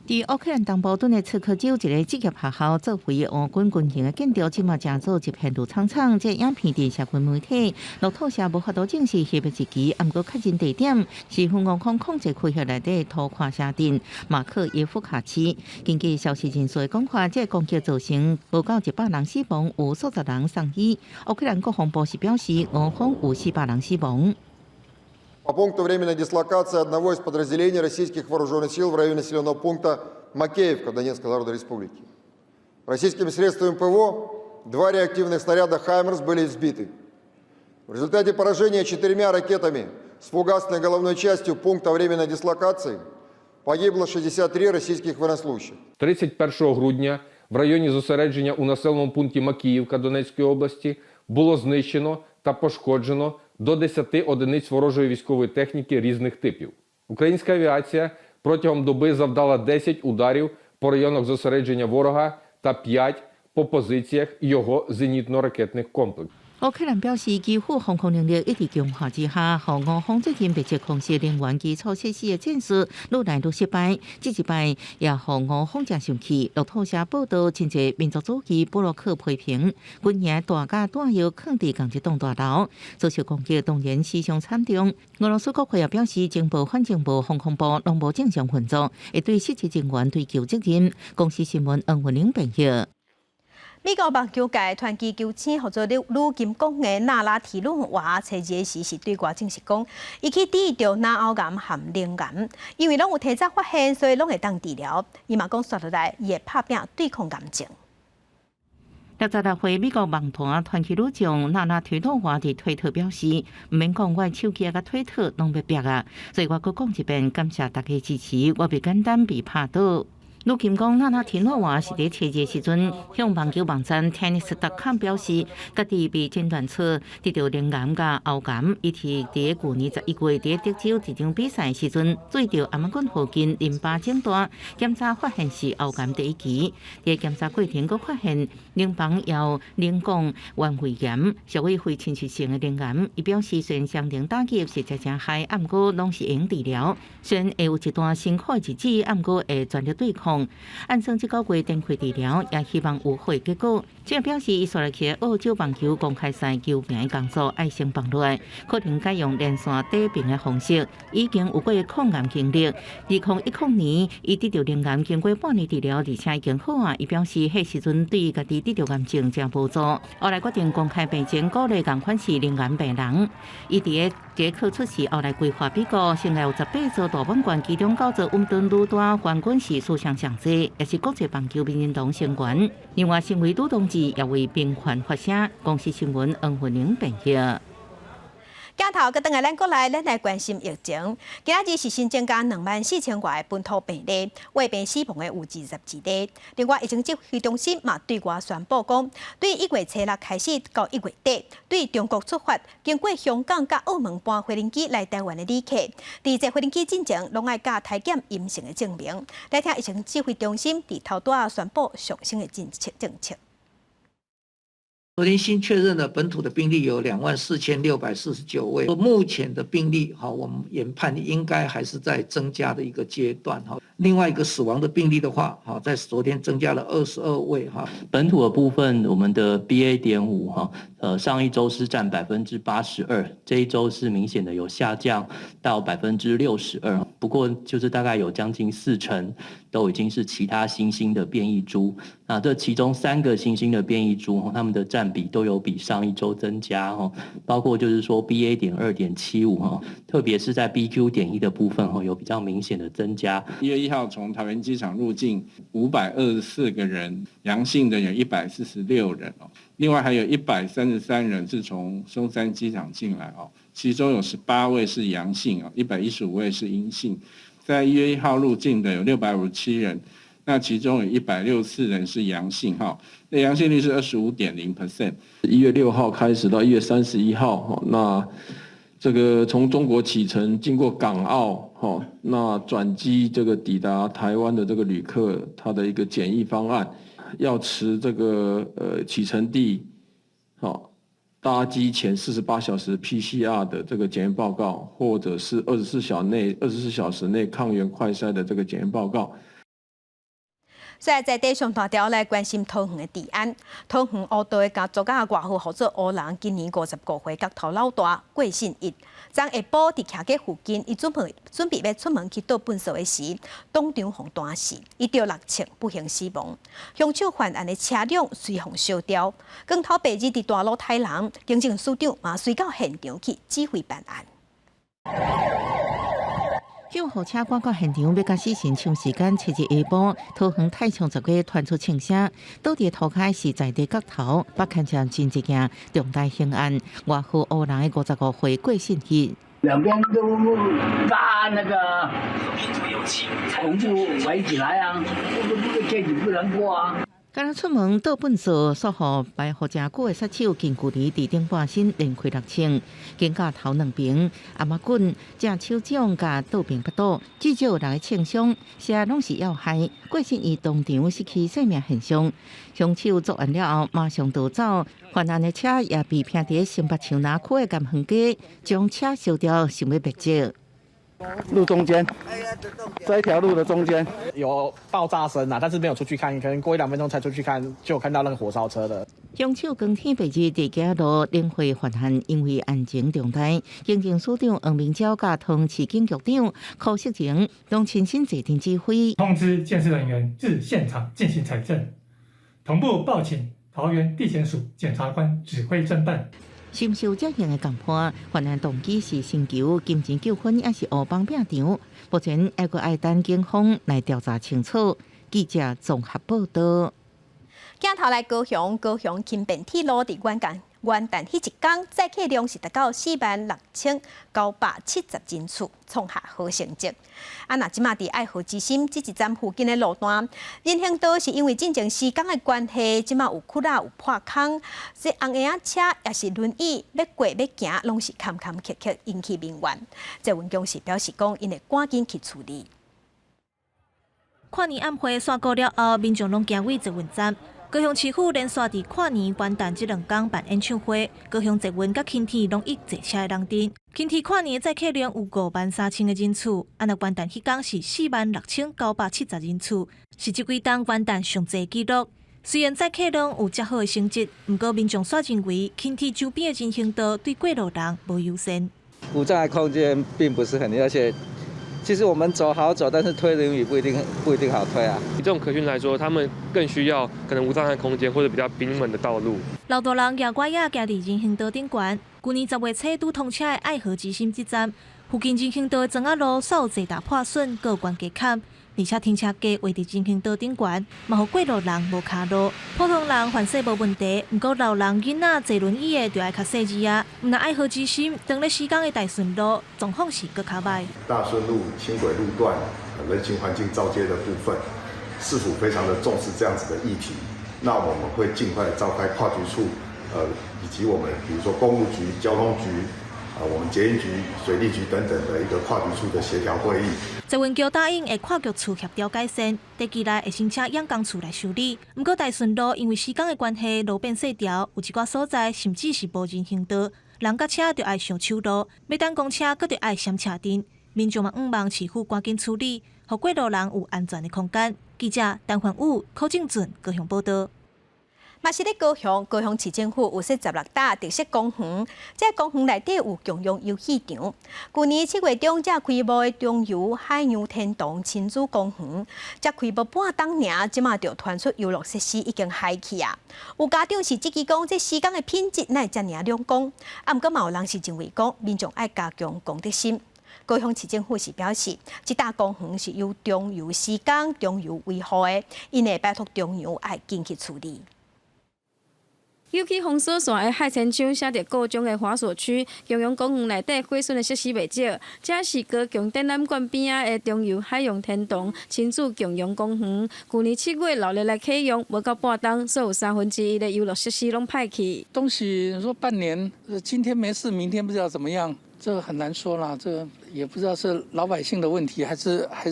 佇烏克蘭東部頓涅茨克州一个職業學校作為俄軍軍營的建築，這馬成做一片綠蒼蒼。這影片佇社群媒體，路透社無法度證實翕的日期，毋過確認地點是俄方控制區域內底土塊城鎮馬克耶夫卡市。根據消息人士的講法，這个攻擊造成無到100人死亡，有數十人送醫。烏克蘭國防部是表示，俄方有400人死亡。
По пункту временной дислокации одного из подразделений российских вооруженных сил в районе населенного пункта Макеевка Донецкой Народной Республики. Российскими средствами ПВО два реактивных снаряда «Хаймерс» были сбиты. В результате поражения четырьмя ракетами с фугасной головной частью пункта временной дислокации погибло 63 российских военнослужащих.
31 грудня в районі зосередження у населеному пункті Макіївка Донецької області було знищено та пошкоджено до 10 одиниць ворожої військової техніки різних типів. Українська авіація протягом доби завдала 10 ударів по районах зосередження ворога та 5 по позиціях його зенітно-ракетних комплексів.
烏克蘭表示，基輔防空能力一直強化之下，予俄方最近密集空襲能源基礎設施的戰術愈來愈失敗。這一擺也予俄方誠生氣。路透社報道，真濟民族主義部落客批評軍營彈夾彈藥囥佇仝一棟大樓，遭受攻擊當然死傷慘重。俄羅斯國會也表示，情報、反情報、防空部攏無正常運作，會對失職人員追究責任。公視新聞黃文玲編譯。
美國棒球界傳奇球星號做女金剛的納拉提魯娃，初二時是對外證實講，伊去得著腦喉癌和乳癌，因為攏有提早發現，所以攏會當治療。伊嘛講，紲落來伊會拍拚對抗癌症。
66歲美國棒壇傳奇女將納拉提魯娃佇推特表示，毋免講，我的手機佮推特攏欲煏啊，所以我閣講一遍，感謝大家支持，我袂簡單被拍倒。女金剛納拉提諾娃是佇初二時陣向網球網站 Tennis.com 表示，家己被診斷出得著乳癌佮喉癌。伊是佇舊年11月佇德州一場比賽時陣，注著頷頸附近淋巴腫大，檢查發現是喉癌第一期。佇檢查過程，閣發現乳房有膀胱原位癌，屬於非侵襲性的乳癌。伊表示，雖然雙重打擊實在誠害，毋過攏是會用治療。雖然會有一段辛苦的日子，毋過會全力對抗。況。按算這個月展開治療，也希望有好結果。這表示，伊紲落去澳洲棒球公開賽球評的工作愛先放落來，可能改用連線短評的方式。已經有過抗癌經歷，2010年，伊得著乳癌，經過半年治療，而且已經好啊。伊表示，彼時陣對家己得著癌症誠無助，後來決定公開病情，鼓勵仝款是乳癌病人。伊佇个捷克出世，後來歸化美國，生涯有18座大滿貫，其中九座溫頓女單冠軍是史上上濟，也是國際棒球名人堂成員。另外，身為女同志，也為平權發聲。公視新聞黃雲玲編譯。
鏡頭閣轉來咱國內，咱來關心疫情。今仔日是新增加24,000外本土病例，患病死亡的有21例。另外，疫情指揮中心嘛對外宣布講，對1月初6開始到1月底，對中國出發，經過香港佮澳門班飛行機來台灣的旅客，佇坐飛行機進前，攏愛佮篩檢陰性的證明。來聽疫情指揮中心佇頭拄仔宣布上新的政策政策。
昨天新確認的本土的病例有24,649位，目前的病例哈，我們研判應該還是在增加的一個階段哈。另外一個死亡的病例的話，哈，在昨天增加了22位哈。
本土的部分，我們的 BA.5哈，上一周是佔82%，這一周是明顯的有下降到62%，不過就是大概有將近4成都已經是其他新興的變異株。那這其中三個新興的變異株，它們的佔比都有比上一周增加哦，包括就是說 BA.2.75哈，特別是在 BQ.1的部分哈，有比較明顯的增加。
1月1號從桃園機場入境524個人，陽性的有146人哦，另外還有133人是從松山機場進來哦，其中有18位是陽性哦，115位是陰性。在1月1號入境的有657人。那其中有164人是陽性哈，那陽性率是25.0%。
1月6號開始到1月31號哈，那這個從中國啟程經過港澳哈，那轉機這個抵達台灣的這個旅客，他的一個檢疫方案，要持這個啟程地，好搭機前48小時 PCR 的這個檢驗報告，或者是24小時內抗原快篩的這個檢驗報告。
所以在地上大條來關心桃園的治安。桃園烏道的家族仔外號號做烏人，今年55歲，角頭老大郭信一，昨下晡佇徛街附近，伊準備欲出門去倒糞埽的時，當場予彈死，伊著六槍不幸死亡。兇手犯案的車輛隨予燒掉。光頭白日佇大路殺人，警政署長嘛隨到現場去指揮辦案。
救護車趕到現場，欲佮死神搶時間。七日下晡，桃園太倉十街傳出槍聲，倒佇塗跤是在地角頭，北牽涉真一件重大刑案。外號烏人的55歲郭信一。
兩邊都搭那個紅布圍起來啊，不不這裡不能過啊。
敢若出門倒糞埽，煞予埋伏誠久的殺手近距離佇頂半身連開六槍，肩胛頭兩邊，頷仔骨、正手掌佮倒爿腹肚，至少有六个槍傷，這攏是要害。郭信一當場失去生命現象，兇手作案了後馬上逃走，犯案的車也被停佇新北樹林區的甘園街，將車燒掉，想欲滅跡。
路中間，這一條路的中間
有爆炸聲啊，但是沒有出去看，可能過一兩分鐘才出去看，就有看到那個火燒車的。
兇手光天白日佇街路連環犯案，因為案情重大，警政署長黃明昭佮桃園市警局長柯世榮攏親身坐鎮指揮，
通知鑑識人員至現場進行採證，同步報請桃園地檢署檢察官指揮偵辦。
深受這樣的共判，犯案動機是尋求金錢糾紛，抑是烏幫拚場？目前還閣愛等警方來調查清楚。記者綜合報道。
鏡頭來高雄，高雄輕便鐵路佇元旦彼一工，載客量是達到46,970人次，創下好成績。啊，若這馬佇愛河之心這一站附近的路段，人行道是因為進前施工的關係，這馬有窟仔有破空，這紅嬰仔車抑是輪椅欲過欲行，攏是坎坎坷坷，引起民怨。捷運公司表示講，𪜶會趕緊去處理。
跨年暗會煞過了後，民眾攏行位捷運站。高雄市府連續佇跨年元旦這兩工辦演唱會，高雄捷運佮輕鐵攏以坐車的人陣。輕鐵跨年載客量有53,000個人次，啊若元旦彼工是46,970人次，是這幾冬元旦上濟紀錄。雖然載客量有遮好的成績，毋過民眾煞認為輕鐵周邊的人行道對過路人無友善。
無障礙空間並不是很，而且其實我們走好走，但是推輪椅不一定好推啊。
以這種客群來說，他們更需要可能無障礙空間或者比較平穩的道路。
老大人蜈拐仔行佇人行道頂懸，舊年10月初拄通車的愛河之心這站附近人行道的磚仔路煞有濟大破損，閣有懸架坎，而且停車格畫佇人行道頂懸，嘛予過路人無跤路。普通人犯勢無問題，毋過老人囡仔坐輪椅的就愛較細緻啊。毋但愛河之心，當咧施工的大順路狀況是閣較䆀。
大順路輕軌路段人行環境造階的部分，市府非常的重視這樣子的議題，那我們會盡快召開跨局處，以及我們比如說工務局、交通局、啊，我們捷運局、水利局等等的一個跨局處的協調會議。
捷運局答應會跨局處協調改善，短期內會先請養工處來修理。毋過大順路因為施工的關係，路變細條，有一寡所在甚至是無人行道，人佮車就愛上手路，欲等公車閣著愛閃車陣。民眾嘛向望市府趕緊處理，予過路人有安全的空間。記者陳焕武、柯正俊高雄報道。
嘛是咧高雄，高雄市政府有設16搭特色公園，這公園內底有共融遊戲場。舊年7月中，才開幕的中油海洋天堂親子公園，才開幕半冬爾，這馬就傳出遊樂設施已經害去啊！有家長是質疑講，這施工的品質哪會遮爾仔兩光？啊，毋過嘛有人是認為講，民眾愛加強公德心。高雄市政府是表示，這搭公園是由中油施工、中油維護的，𪜶會拜託中油愛緊去處理。
油氣封鎖線的海鮮場寫著各種的滑索區，共融公園內底毀損的設施袂少。這是高雄展覽館邊仔的中油海洋天堂親子共融公園，舊年7月鬧熱來啟用，無夠半冬，所有1/3的遊樂設施攏歹去。
東西你說半年，今天沒事，明天不知道怎麼樣，這個很難說啦。這個也不知道是老百姓的問題，還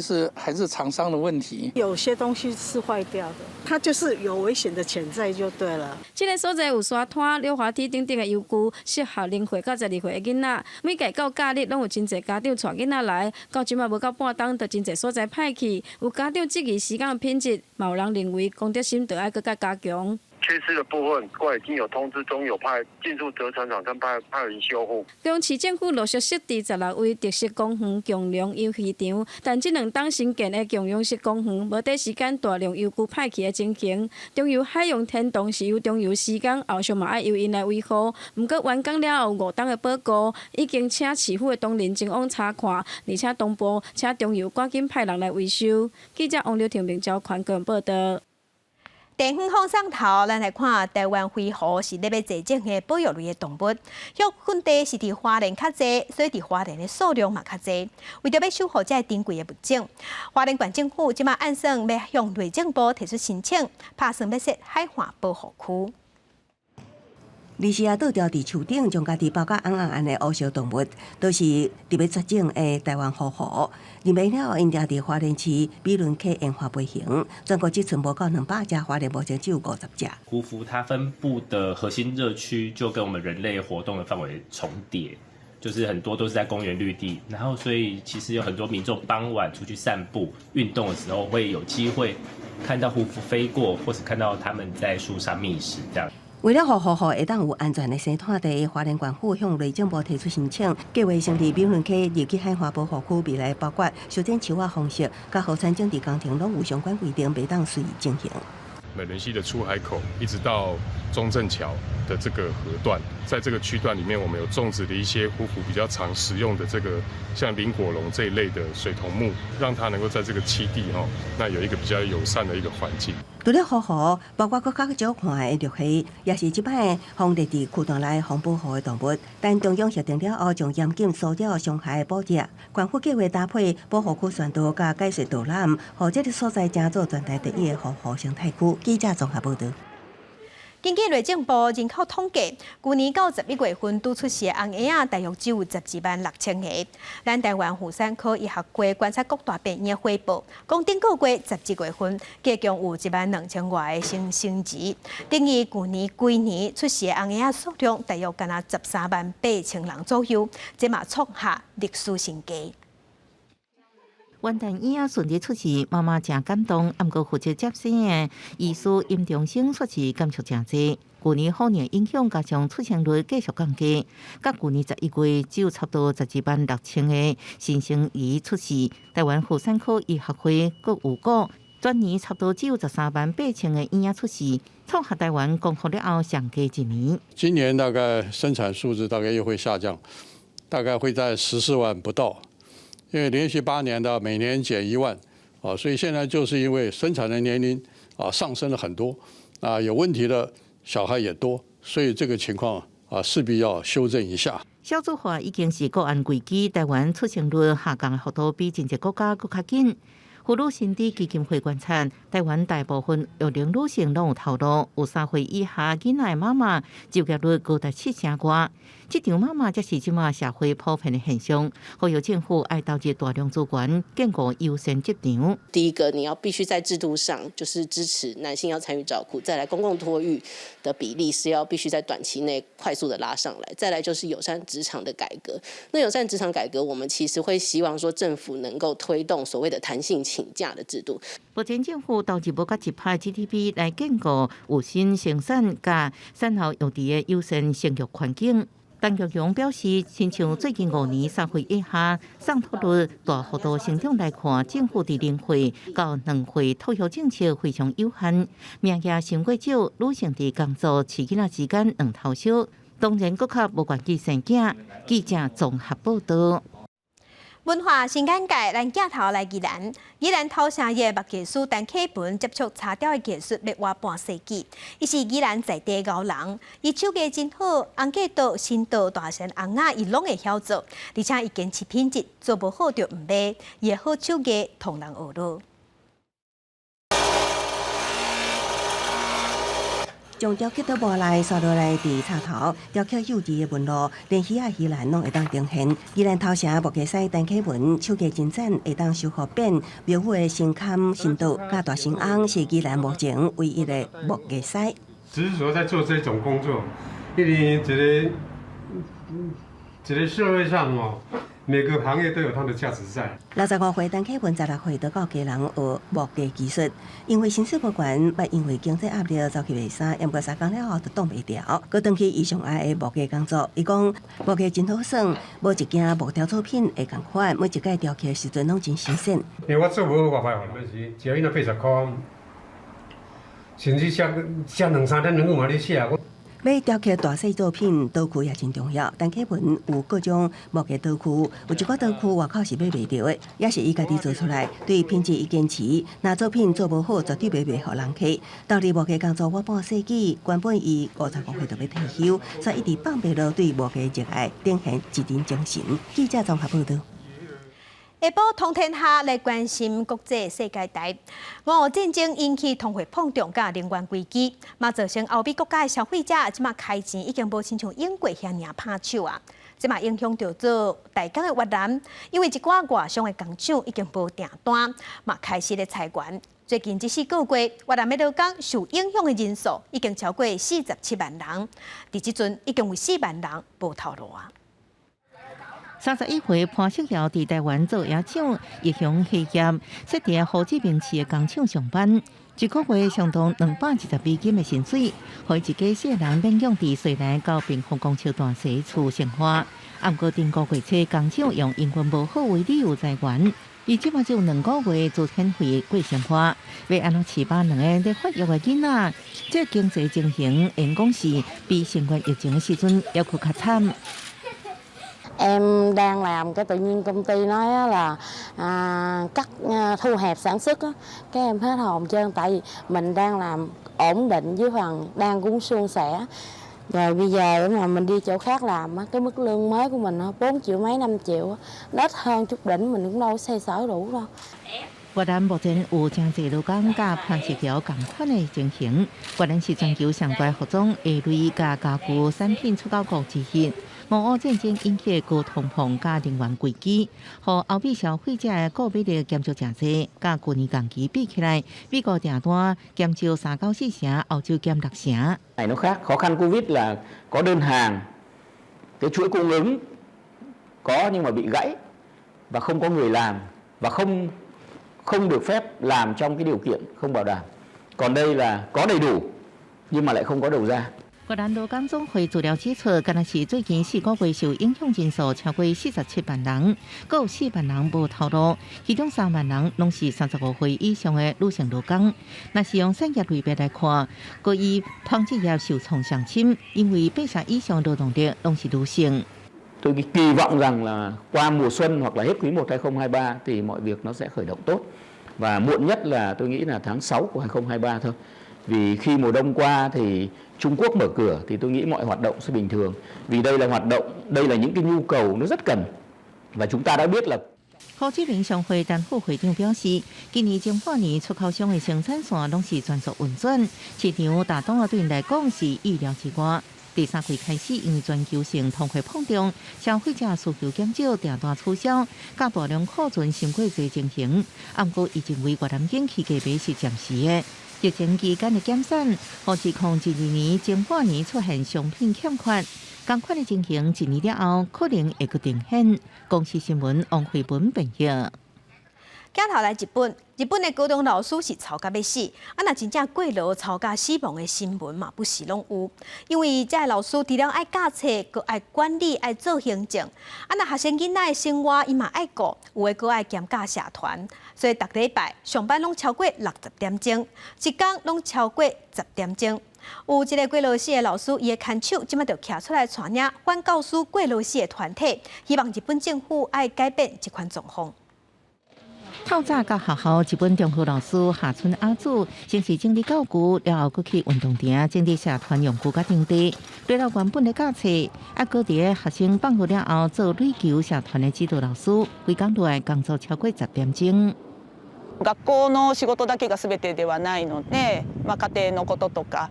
是廠商的問題。
有些東西是壞掉的，它就是有危險的潛在就對了。
這個所在有沙灘、溜滑梯等等的遊具，適合0歲到12歲的囡仔。每屆到假日，攏有真濟家長帶囡仔來。到這馬無夠半冬，就真濟所在歹去。有家長質疑施工的品質，嘛有人認為公德心著愛閣較加強。
缺失的部分，我已經有通知中油派進駐澤成廠商派人修復。
高雄市政府陸續設置16位特色公園共融遊戲場，但這兩冬新建的共融式公園，無短時間大量遊具歹去的情形。中油海洋天堂是由中油施工，後續嘛愛由𪜶來維護。毋過完工了後5冬的保固，已經請市府的同仁前往查看，而且同步請中油趕緊派人來維修。記者王劉庭明、趙寬強報道。
地方放送頭，咱來看台灣灰狐是咧欲絕種的保育類的動物。許分地是佇花蓮較濟，所以佇花蓮的數量嘛較濟。為著欲守護這个珍貴的物種，花蓮縣政府這馬按算欲向內政部提出申請，拍算欲設海岸保護區。
二時啊，倒吊佇樹頂，將家己包甲甕甕按的烏色動物，都是佇欲絕種的台灣灰狐。認袂了，𪜶定佇花蓮市美崙溪沿岸飛行，全國只賰無夠200隻，花蓮目前只有50隻。
狐蝠它分布的核心熱區就跟我們人類活動的範圍重疊，就是很多都是在公園綠地，然後所以其實有很多民眾傍晚出去散步、運動的時候，會有機會看到狐蝠飛過，或是看到它們在樹上覓食這樣。
為了予狐猴會當有安全的生態地，花蓮縣府向內政部提出申請，計劃成立美崙溪入去海岸保護區，未來包括修剪樹仔方式、佮河川整治工程，攏有相關規定，袂當隨意進行。
美崙溪的出海口一直到中正橋的這個河段，在這個區段裡面，我們有種植的一些狐蝠比較常食用的這個像林果龍這一類的水桐木，讓它能夠在這個棲地哈，那有一個比較友善的一個環境。
除了狐猴，包括閣較少看的綠鷗，也是這擺放佇佇區段內防保護的動物。但中央核定了後，將嚴禁騷擾傷害捕獵。縣府計劃搭配保護區宣導佮解說導覽，予這个所在成做全台第一个狐猴生態區。記者綜合報道。
根據內政部人口統計，舊年到11月份拄出世的甕嬰仔，大約只有12萬6千個。咱臺灣婦產科醫學會觀察國大病院回報，講頂個月11月份，加共有1萬2千外个新生兒，等於舊年規年出世的甕嬰仔數量大約干焦13萬8千人左右，這嘛創下歷史新低。
元旦嬰仔順利出世，媽媽誠感動。毋過負責接生的醫師殷長生卻是感觸誠濟。舊年虎年影響，加上出生率繼續降低，佮舊年11月只有差不多12萬6千個新生兒出世。臺灣婦產科醫學會閣有講，全年差不多只有13萬8千個嬰仔出世，創下臺灣光復了後上低一年。
今年大概生產數字大概又會下降，大概會在14萬不到。因為連續8年的每年減1萬，啊，所以現在就是因為生產的年齡啊上升了很多，啊有問題的小孩也多，所以這個情況啊勢必要修正一下。
少子化已經是國安危機，臺灣出生率下降的幅度比真濟國家閣較緊。婦女身體基金會觀察，臺灣大部分育齡女性攏有頭路，有3歲以下囡仔的媽媽就業率高達七成外。職場媽媽才是這馬社會普遍的現象，呼籲政府愛投入大量資源，建構優先職場。
第一個，你要必須在制度上就是支持男性要參與照顧，再來公共托育的比例是要必須在短期內快速的拉上來，再來就是友善職場的改革。那友善職場改革，我們其實會希望說政府能夠推動所謂的彈性請假的制度。
目前政府投入無夠1%GDP 來建構有薪生產佮產後育兒的友善生育環境。陳玉榮表示，親像最近5年3歲以下送托率大幅度成長來看，政府佇零歲到2歲托育政策非常有限，名額傷過少，女性佇工作飼囡仔之間兩頭燒，當然閣較無願意生囝。記者綜合報導。
文化新眼界，咱鏡頭來宜蘭。宜蘭頭城的木藝師陳啟文接觸柴雕的藝術，欲活半世紀。伊是宜蘭在地𠢕人，伊手藝真好，紅果刀、新刀、大神尪仔，伊攏會曉做。而且伊堅持品質，做無好就毋賣。伊的好手藝，予人學囉。
將雕刻到磨內，刷落來佇插頭雕刻幼稚的紋路，連魚仔魚欄攏會當呈現。宜蘭頭城木藝師陳啟文手藝真讚，會當修復變廟宇的神龕、神桌、佮大神翁，是宜蘭目前唯一的木藝師。
執著在做這種工作，因為這個這個社會上哦，每個行業都有它的價值在。
65歲陳啟文16歲就到基隆學木藝技術，因為薪水無懸，捌因為經濟壓力走去賣衫，毋過三工了後就擋袂牢，閣轉去伊上愛的木藝工作。伊講木藝真好耍，無一件木雕作品會仝款，每一擺雕刻的時陣攏真新鮮。
因為我做無好，我歹予人，是一個囡仔80箍，甚至寫寫兩三點兩句嘛咧寫。
欲雕刻大細作品，刀具也真重要。陳啟文有各種木藝刀具，有一寡刀具外口是買袂著的，也是伊家己做出來。對品質伊堅持，若作品做無好，絕對袂賣予人客。投入木藝工作活半世紀，原本伊55歲就欲退休，所以一直放袂落對木藝熱愛，展現職人精神。記者綜合報導。
下晡通天下來關心國際世界台，俄烏戰爭引起通貨膨脹佮能源危機，嘛造成歐美國家的消費者這馬開錢已經無親像英國遐爾拍手啊！這嘛影響著做代工的越南，因為一寡外商的工廠已經無訂單，嘛開始咧裁員。最近這4個月，越南的勞工受影響的人數已經超過47萬人，佇這陣已經有4萬人無頭路啊！31
歲潘淑瑤佇臺灣做鞋廠，異鄉黑業，設佇胡志明市的工廠上班，一個月相當220美金的薪水，予伊一家四人勉強佇雪蘭到屏風公尺大細厝生活。啊，毋過頂個月初工廠用營運無好為理由裁員，伊這馬只有2個月資遣費過生活，欲按怎飼飽兩个咧發育的囡仔？這經濟情形，會講是比新冠疫情的時陣猶閣較慘。
Em đang làm cái tự nhiên công ty nói là cắt thu hẹp sản xuất á, cái em hết hồn trơn tại vì mình đang làm ổn định với phần đang cũng suôn sẻ. Rồi bây giờ mà mình đi chỗ khác làm á, cái mức lương mới của mình 4 triệu mấy 5 triệu nó ít hơn chút đỉnh mình cũng đâu có xoay sở đủ đâu.
越南目前有誠濟勞工佮攀石橋仝款的情形。越南是全球上懸服裝、鞋類佮家具產品出口國之一。俄烏戰爭引起高通膨佮能源危機，予歐美消費者的購買力減少誠濟。佮舊年仝期比起來，美國訂單減少3到4成，歐洲減6成。
Này nó khác, khó khăn Covid là có đơn hàng, cái chuỗi cung ứng có nhưng mà bị gãy và không có người làm và không không được phép làm trong cái điều kiện không bảo đảm. Còn đây là có đầy đủ nhưng mà lại không có đầu ra.
越南勞工總會資料指出，干焦是最近4個月受影響人數超過47萬人，閣有4萬人無頭路，其中3萬人攏是35歲以上的女性勞工。若是用產業類別來看，閣以紡織業受創上深，因為8成以上勞動力攏是女性。
Tôi kỳ vọng rằng là qua mùa xuân hoặc là hết quý 1 2023 thì mọi việc nó sẽ khởi động tốt. Và muộn nhất là tôi nghĩ là tháng 6 của 2023 thôi. Vì khi mùa đông qua thì Trung Quốc mở cửa thì tôi nghĩ mọi hoạt động sẽ bình thường. Vì đây là hoạt động, đây là những cái nhu cầu nó rất cần. Và chúng ta đã biết là
胡志明商會陳副會長表示，今年前半年出口商的生產線攏是全速運轉，市場大當啊對𪜶來講是意料之外。第三季開始，因為全球性通貨膨脹，消費者需求減少，訂單取消，佮大量庫存傷過濟情形。毋過，伊認為越南景氣低迷是暫時的。疫情期間的減產，予2022年前半年出現商品欠缺，仝款的情形一年了後可能會閣重現。公視新聞王慧文編譯。
鏡頭來日本，日本的高中老師是吵甲欲死，啊，若真正過勞吵甲死亡的新聞嘛，不時攏有。因為這个老師除了愛教冊，閣愛管理，愛做行政，啊，若學生囡仔的生活伊嘛愛顧，有的閣愛兼教社團，所以逐禮拜上班攏超過60點鐘，一工攏超過10點鐘。有一个過勞死的老師，伊的牽手這擺就徛出來帶領反教師過勞死的團體，希望日本政府愛改變這款狀況。
透早到學校，日本中學老師下村阿祖先是整理教具，了後閣去運動場整理社團用具佮場地。對了原本咧教冊，啊，閣佇咧學生放學了後做壘球社團的指導老師，規工落來工作超過10點鐘。
学校の仕事だけが全てではないので、まあ、家庭のこととか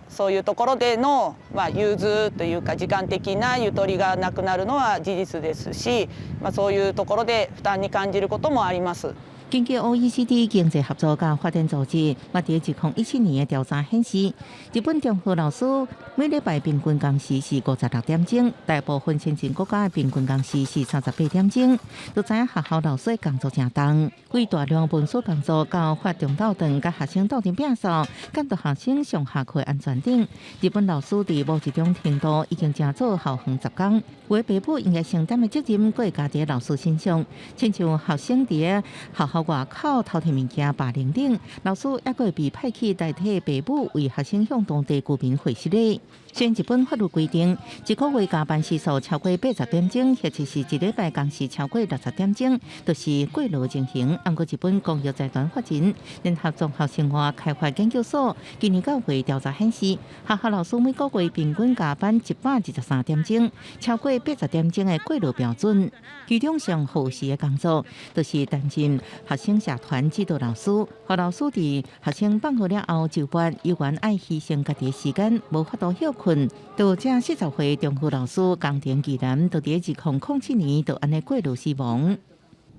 そういうところでの、まあ、融通というか時間的なゆとりがなくなるのは事実ですし、まあ、そういうところで負担に感じることもあります。
根據 OECD 經濟合作佮發展組織，嘛佇2017年的調查顯示，日本中學老師每禮拜平均工時是56點鐘，大部分先進國家的平均工時是38點鐘。都知影學校老師的工作誠重，為大量文書工作到發中晝頓佮學生鬥陣摒掃，監督學生上下課安全等。日本老師佇某一種程度已經成做校園雜工，有的爸母應該承擔的責任，閣會加佇老師身上，親像學生佇學校外口偷提物件霸凌等，老師猶閣會被派去代替爸母為學生向當地居民回失禮。雖然日本法律規定，一個月加班時數超過80點鐘，或者是一禮拜工時超過60點鐘，就是過勞情形。毋過日本公益財團法人聯合綜合生活開發研究所今年9月調查顯示，學校老師每個月平均加班123點鐘，超過八十點鐘的過勞標準。其中上耗時的工作，就是擔任學生社團指導老師，予老師佇學生放學了後就班，猶原愛犧牲家己的時間，無法度歇睏。到這40歲中學老師岡田技男，就佇2007年就按呢過勞死亡。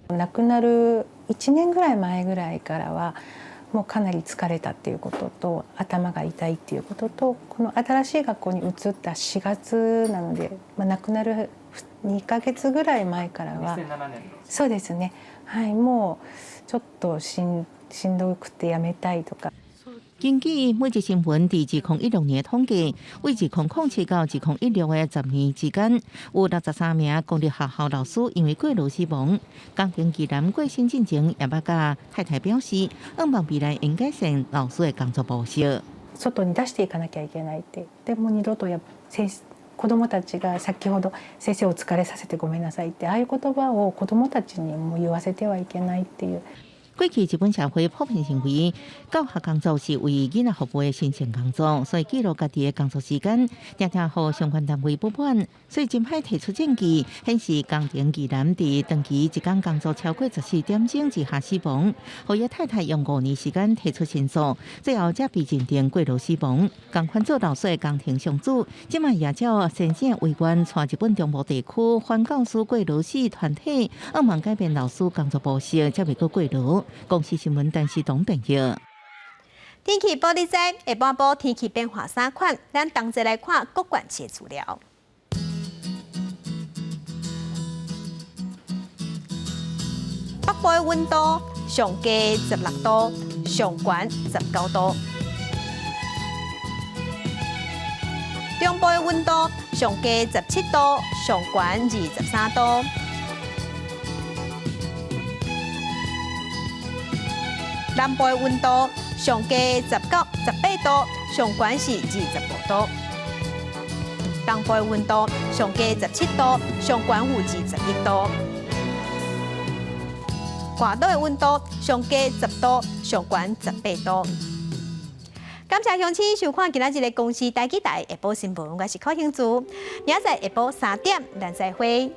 亡くなる1年ぐらい前ぐらいからはもうかなり疲れたっていうことと頭が痛いっていうこととこの新しい学校に移った4月なので、まあ、亡くなる2ヶ月ぐらい前からはそうですね、はい、もうちょっとしんどくてやめたいとか。
根據每日新聞佇2016年統計，為2007到2016的10年之間，有63名公立學校老師因為過勞死亡。岡田技男過身進前，也捌佮太太表示，向望未來會改善老師的工作模式。
外に出していかなきゃいけないって。でも二度とや子どもたちが先ほど先生を疲れさせてごめんなさいってああいう言葉を子どもたちにも言わせてはいけないっていう。
過去日本社會普遍認為教學工作是為囡仔服務的神聖工作，所以記錄家己的工作時間，定定予相關單位不滿，所以真歹提出證據顯示工藤義男佇長期一工工作超過14點鐘之下死亡，予伊太太用5年時間提出申訴，最後才被認定過勞死亡。仝款做老師的工藤尚子，這擺也照先生遺願，帶日本中部地區反教師過勞死團體，向望改變老師工作模式，才袂閣過勞。公視新聞，陳世東編譯。
天氣報你知，下半晡天氣變化三款，咱同齊來看各縣市的資料。北部的溫度上低16度，上懸19度。中部的溫度上低17度，上懸23度。南部的溫度上低18度，上懸是25度。東部的溫度上低17度，上懸有21度。外島的溫度上低10度，上懸18度。感謝鄉親收看今仔日的公視台語台下晡新聞，我是柯興珠，明仔載下晡3點，咱再會。